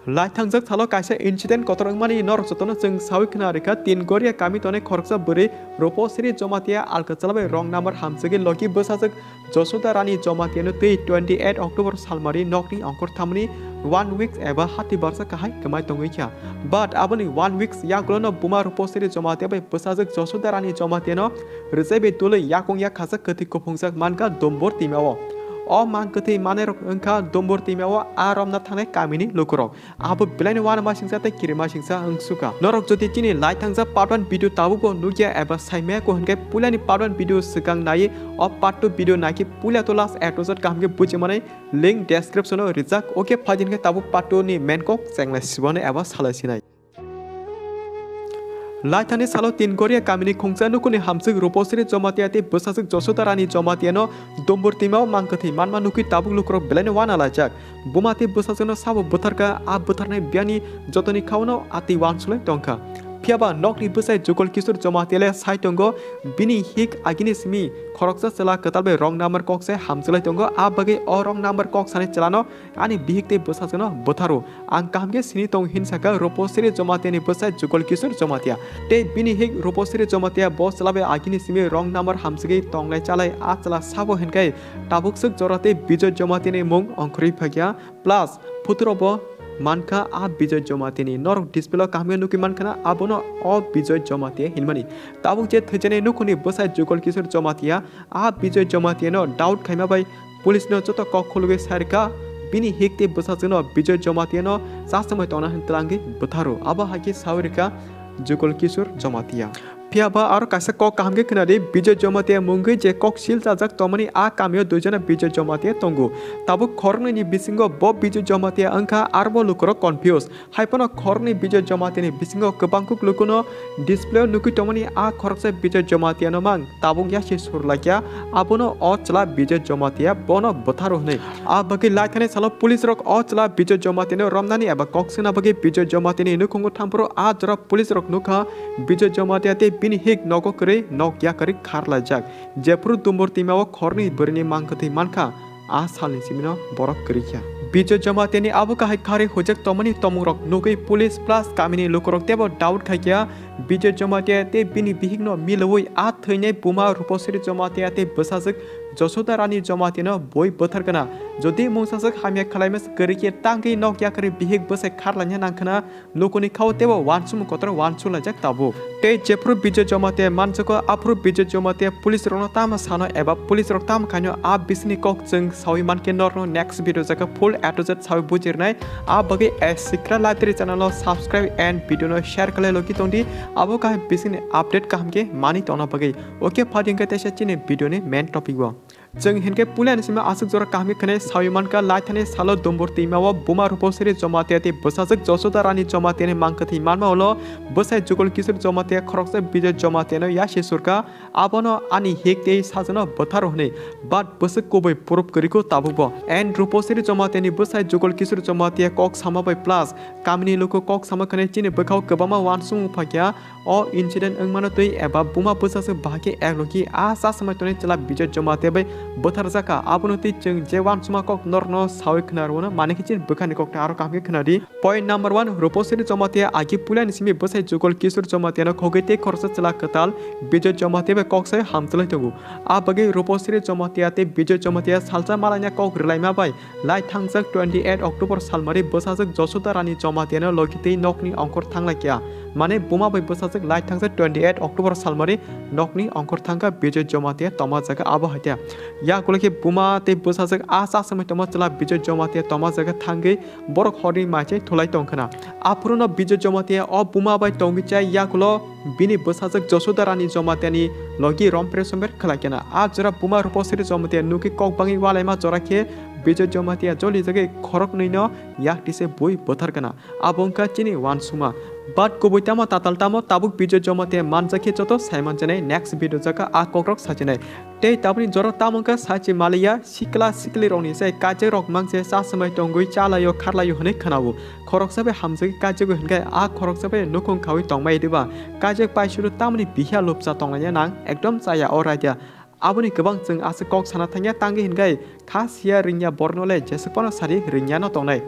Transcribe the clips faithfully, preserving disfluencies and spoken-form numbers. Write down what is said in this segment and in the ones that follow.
Laithangjak salo kaisa incident kotor wngmani norok jotono chwng sawi khna rikha. Tin Goria kami tonwi khoroksa bwrwi Ruposri Jomatia alka chwlabai wrong number hamjagwi logi bwsajwk Josoda Rani Jomatia no twi twenty eight October salmari nokni ongkhor thamani one weeks eba hati barsa kahai kwmai tongwi kha. But aboni one weeks yagulo no buma Ruposri Jomatia bai bwsajwk Josoda Rani Jomatia no rwchaibai tului yakung yak khasa kwthwi kuphungjak mankha Dumbur twimao. O mang kwthwi manai rok wngkha Dumbur twimao a romna thangnai kamini lukurok. Abo belai no uanamasingcha tei kirimasingcha wngsukha. Norok jodi chini laithangjak part one video tabukbo nukya eba saimaya ko hinkhe puilani part one video swkang nai o part two video naikhe puila to last A to Z kaham khe buji manai link description o rijak. Okay, phaidi hinkhe tabuk part two ni main kok chenglai sibonai eba salai sinai. Laithani salo Tin Goria kamini khungsa nukuni hamswk Ruposri Jomatia tei bwsajwk Josoda Rani Jomatia no Dumbur twimao mang kwthwi manma nukwi tabuk lukurok belai no uanalaijak. Buma tei bwsajwkno sabo bwtharkha, a bwtharnai biyani jotoni khaono atwi uansuknai tongkha. Phiyaba nokni bwsai Jugol Kishore Jomatia le sai tongo, bini hik agini simi khoroksa chwla kwtal bai wrong number kok se hamjwlai tongo, a bagwi o wrong number kok sanai chwlano ani bihik tei bwsajwkno bwtharo. Ang kaham khe sini tongo hin sakha Ruposri Jomatia ni bwsai Jugol Kishore Jomatia. Tei bini hik Ruposri Jomatia bo chwla bai agini simi wrong number hamjagwi tongnai chalai a chwla sabo hinkhai tabuk swk jora tei Bijoy Jomatia ni mung ongkhorwi phakya. Plus, photo rok bo mankha a Bijoy Jomatia ni. Norok display o kaham khe nukwi mankha na, abono o Bijoy Jomatia hinmani. Tabuk je thwijani nukhungni bwsai Jugol Kishore Jomatia, a Bijoy Jomatia no doubt khaima bai police no joto kok khulugwi sai rwkha, bini hik tei bwsajwkno Bijoy Jomatia no chasongbai tongna hwn twlangwi bwtharo. Abo hai khe sawi rwkha Jugol Kishore Jomatia. Phiyaba aro kaisa kok kaham khe khwnadi, Bijoy Jomatia mungwi je kok sil chajak tongmani a kamio duijona Bijoy Jomatia tongo. Tabuk khoroknwini bisingo bo Bijoy Jomatia wngkha, arbo lukurok confuse. Haiphano khoroknwi Bijoy Jomatia ni bisingo kwbangkuk lukuno display o nukwi tongmani a khoroksa Bijoy Jomatia no mang tabuk yasi sur laikya, abono o chwla Bijoy Jomatia bono bwtharo hwnwi. A bagwi laithani salo police rok o chwla Bijoy Jomatia no romnani eba kok swngna bagwi Bijoy Jomatia ni nukhungo thangphuru a jora police rok nukha Bijoy Jomatia tei bini hik nogo kwrwi nok yakarwi kharlaijak. Jephuru Dumbur twimao khoroknwi bwrwini mang kwthwi mankha, a salni simino borok kwrwi kha. Bijoy Jomatia ni abo kahai kharwi hujak tongmani tomungrok nugwi police plus kamini lukurok teibo doubt khaikha, Bijoy Jomatia tei bini bihikno milwi a thwinai buma Ruposri Jomatia tei bwsajwk Josoda Rani Jomatia no bui bwtharkana. Jodi mungsajwk hamya khwlaima se kwrwi khe tangwi nok yakarwi bihik bwsai kharlaina nangkhana, lukuni khao teibo uansukmung kotor uansuk laijak tabuk. Tei jephuru Bijoy Jomatia manjago, aphuru Bijoy Jomatia police rokno tamo sano eba police rok tamo khaino, a bisingni kok chwng sawi mankhe norokno next video jaga full A to Z sawi bujirnai. A bagwi a sikra library channel no subscribe and video no share khlai logi tongdi. Abo kaham bisingni update kaham khe mani tongna bagwi. Okay, phaidi hinkhe teisa chini video ni main topic o. Chwng hinkhe puilani simi aswk jora kaham khe khwnai sawi mankha, laithani salo Dumbur twimao buma Ruposri Jomatia tei bwsajwk Josoda Rani Jomatia ni mang kwthwi manma ulo bwsai Jugol Kishore Jomatia khoroksa Bijoy Jomatia no yasi surkha, abono ani hik tei sajwkno bwtharo hwnwi, but bwswk kubui proof kwrwikhu tabukbo. And Ruposri Jomatia ni bwsai Jugol Kishore Jomatia kok sama bai plus kamini luku kok sama khwnai chini bwkhao kwbangma uansukmung phakya. O incident wngmano twi eba buma bwsajwk bahai khe eklogi a chasmai tonwi chwla Bijoy Jomatia bai bwtharjakha. Abono twi chwng je uansukma kok norokno sawi khna rwno, mani khe chini bwkhani kokno aro kaham khe khna di. Point number one, Ruposri Jomatia agi puilani simi bwsai Jugol Kishore Jomatia no khogwi tei khoroksa chwla kwtal Bijoy Jomatia bai kok sai hamjwlai tongo. A bagwi Ruposri Jomatia tei Bijoy Jomatia salsa malaina kok rwlaima bai lai thangjak twenty eight October salmari bwsajwk Josoda Rani Jomatia no logi tei nokni ongkhor thanglaikha. Mane buma bai bwsajwk lai thangjak twenty eight October salmari nokni ongkhor thangkha Bijoy Jomatia tongma jaga abo haikhe. Yakulo khe buma tei bwsajwk a chasmai tongma chwla Bijoy Jomatia tongma jaga thangwi borok horni maichai thulai tongkhna. Aphuruno Bijoy Jomatia o buma bai tongwi chai yakulo bini bwsajwk Josoda Rani Jomatia ni logi rompre somber khlai kena. A jora buma Ruposri Jomatia nukwi kok bangwi walaima jora khe Bijoy Jomatia joli jagwi khoroknwi no yak tise bui bwthar kena. Abo wngkha chini uansukma. But kubui tamo tatal tamo tabuk Bijoy Jomatia manjak khe joto saimanjanai next video jaka a kokrok sachinai. Tei tabukni jora tamo wngkha sachi maliya sikla sikli rokni sai kaijak rok mangse chasmai tongwi chalaio kharlaio hwnwi khwnao. Khoroksa bai hamjagwi kaijago hinkhe a khoroksa bai nukhung khawi tongmai diba? Kaijak paisuru tamoni bihiya lupsa tonglaina nang ekdom chaya o raida. Aboni kwbang chwng aswk kok sana thangya tangwi hinkhai kha siya ringya borno le jeswk phano sari ringya no tongnai.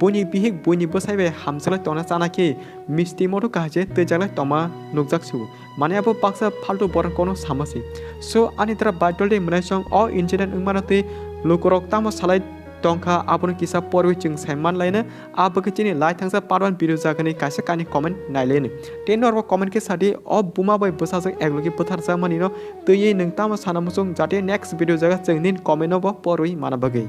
Buini bihik buini bwsai bai hamjwlai tongna chana khe misti moto kahai se twijaklai tongma nukjak su. Mane abo baksa faltu borok kono sama se. So ani dara baitol de mwnai song o incident wngmano twi lukurok tamo salai tongkha abono kisa porwi chwng sai manlaino. Abo khe chini lai thangsa part one video jagani kaisa kani comment nailaino. Tei norok comment khe sadi o buma bai bwsajwk eklogi bwtharjakmani no twiwi nwng tamo sana muchung jate next video jaga chwng nini comment no bo porwi mana bagwi.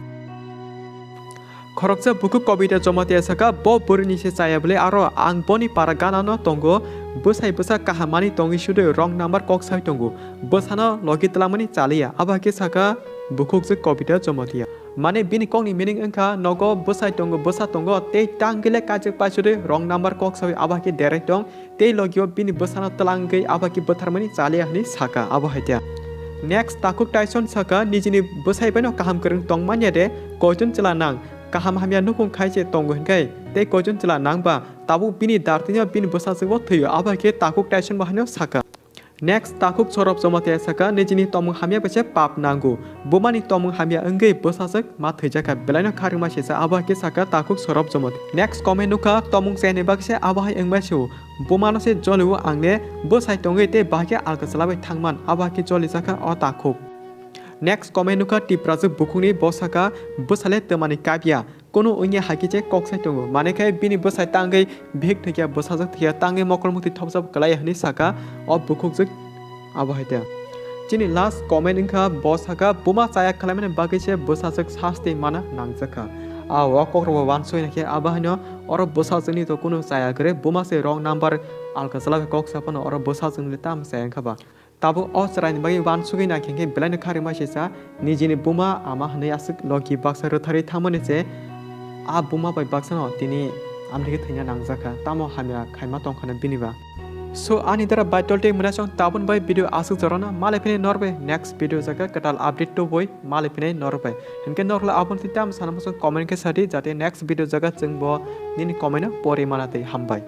Khoroksa bukhuk Kobita Jamatia saka, bo bwrwini se chaya bwle aro ang boni para gana no tongo, bwsai bwsa kaham mani tongwi sudwi wrong number kok sai tongo, bwsano logi twlangmani chaliya, abo hai khe saka bukhukjwk Kobita Jamatia. Mane bini kokni meaning wngkha nogo bwsai tongo, bwsa tongo, tei tangwi le kaijak paisudwi wrong number kok sawi abo hai khe derai tong, tei logio bini bwsano twlangwi abo hai khe bwtharmani chaliya hwnwi saka, abo hai khe. Next takhuk Tyson saka, nijini bwsai baino kaham kwrwng tong manya de, koichun chwla nang, kaham hamya nukhung khai se tongo hinkhai, tei koichun chwla nang ba, tabuk bini dartino bini bwsajwkbo thwio, abo hai khe takhuk Tyson bo haino saka. Next takhuk Sorop Jamatia saka, nijini tongmung hamya bai se pap nango, bumani tongmung hamya wngwi bwsajwk ma thwijakha, belaino kharwngma sesa, abo hai khe saka takhuk Sorop Jamatia. Next comment nukha, tongmung chaini bagwi se abo hai wngmai se o, bumano se jolio ang le bwsai tongwi tei bahai khe alka chwla bai thangman, abo hai khe jolijakha o takhuk. Next comment nukha Tiprajwk bukhukni, bo saka, bwsale twmani kapya, kunu wngya hai khe je kok sai tongo, mane khe bini bwsai tangwi bihik thwikya, bwsajwk thwikya, tangwi mokol mukti thopjak kwlai hwnwi saka o bukhukjwk, abo hai khe. Chini last comment wngkha, bo saka, buma chaya khlaimani bagwi se bwsajwk sasti mana nangjakha. A o kokrokbo wansugwi naikhe, abo haino oro bwsajwkni to kunu chaya kwrwi, buma se wrong number alka chwla bai kok saphano oro bwsajwkni tamo chaya wngkha ba. Tabuk o chwraini bagwi wansugwi naikhe hwnkhe belaino kharwngma sesa nijini buma ama hwnwi aswk logi baksa rwtharwi thangmani se a buma bai baksano tini amtwikhe thwina nangjakha, tamo hamya khaima tongkhana bini ba. So ani dara baitol tei mwnasong tabun bai video aswk jorano malai phini norbai next video jaga kwtal update tubui malai phini norbai. Hinkhe norokle aboni twi tamo sana muchung comment khe sadi jate next video jaga chwngbo nini comment no pori mana tei hambai.